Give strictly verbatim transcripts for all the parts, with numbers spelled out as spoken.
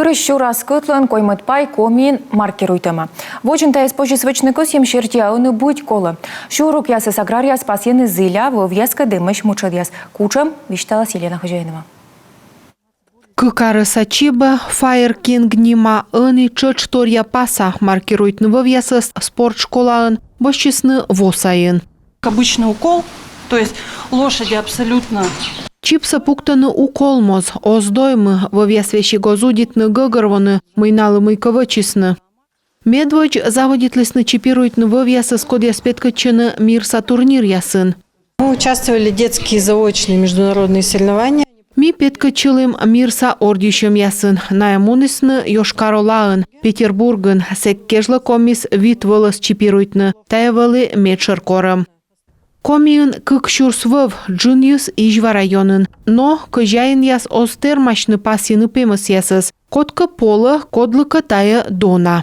Пырысь сюрас кӧтлӧн коймӧд пай Комиын маркируйтӧма. Водзын тайӧс позис вӧчны кӧсйӧм серти, а ӧні быть колӧ. Сюрукъясӧс аграрийяс пасйӧны зіля, вӧвъяскӧд эмӧсь мытшӧдъяс. Кутшӧм, висьталас Елена Хозяинова. Кык арӧса чибӧ, Fire King нима, ӧні тшӧтш торъя паса маркируйтны вӧвъясӧс спорт школаын босьтчисны во сайын. Обычный укол, то есть лошади абсолютно. Чипсӧ пуктӧны укол моз, оз доймы, вӧвъяс весиг оз удитны гӧгӧрвоны, мый налы мыйкӧ вӧчисны. Медводз заводитлісны чипируйтны вӧвъясӧс, кодъяс петкӧдчӧны мирса турниръясын. Мы участвовали в детские заочные международные соревнования. Ми петкӧдчылім мирса ордйысьӧмъясын. Найӧ мунісны Йошкар-Олаын, Петербургын. Сэк кежлӧ ковмис вит вӧлӧс чипируйтны. Тайӧ вӧлі медшӧр корӧм. Комиын кык сюрс вӧв, джынйыс Изьва районын. Но кӧзяинъяс оз тэрмасьны пасйыны пемӧсъясӧс. Кодкӧ полӧ, кодлыкӧ тайӧ дона.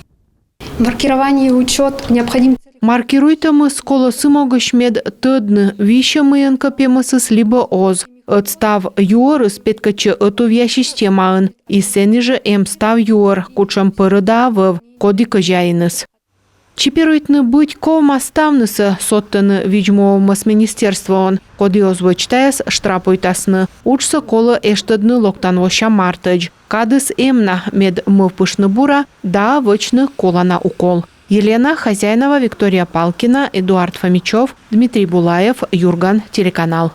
Маркирование и учет необходим. Маркируйтӧмыс колӧ сы могысь, мед тӧдны, висьӧ мыйӧнкӧ пемӧсыс либӧ оз. Ӧд став юӧрыс петкӧдчӧ ӧтувъя системаын, и сэні жӧ эм став юӧр, кутшӧм пӧрӧда вӧв, коді кӧзяиныс. Чипируйтны быть ковмас ставнысӧ, содтӧны видз-му овмӧс министерствоын. Коді оз вӧч тайӧс, штрапуйтасны. Уджсӧ колӧ эштӧдны локтан вося мартӧдз. Кадыс эм на, мед мӧвпыштны бура да вӧчны колана укол. Елена Хозяинова, Виктория Палкина, Эдуард Фомичев, Дмитрий Булаев, Юрган телеканал.